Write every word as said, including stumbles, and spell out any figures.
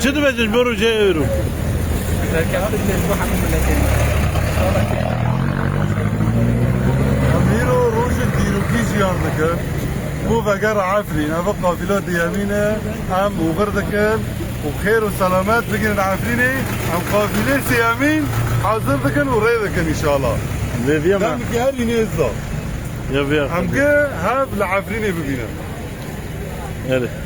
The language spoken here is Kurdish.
Çi dibêjin bo rojê êro? Em îro rojek dîrokî jiyan dikin. Bo veger Efrîn, ev qafîla duyemîn e, em oxir dikin û xêr û selamet bigihînin Efrînê. Em qafîlê sêyemîn hazir dikin û rê dikin înşallah. Lê viya me. Demkî herî nêz da. Ya viya. Em gi hev li Efrînê bibînin. Erê.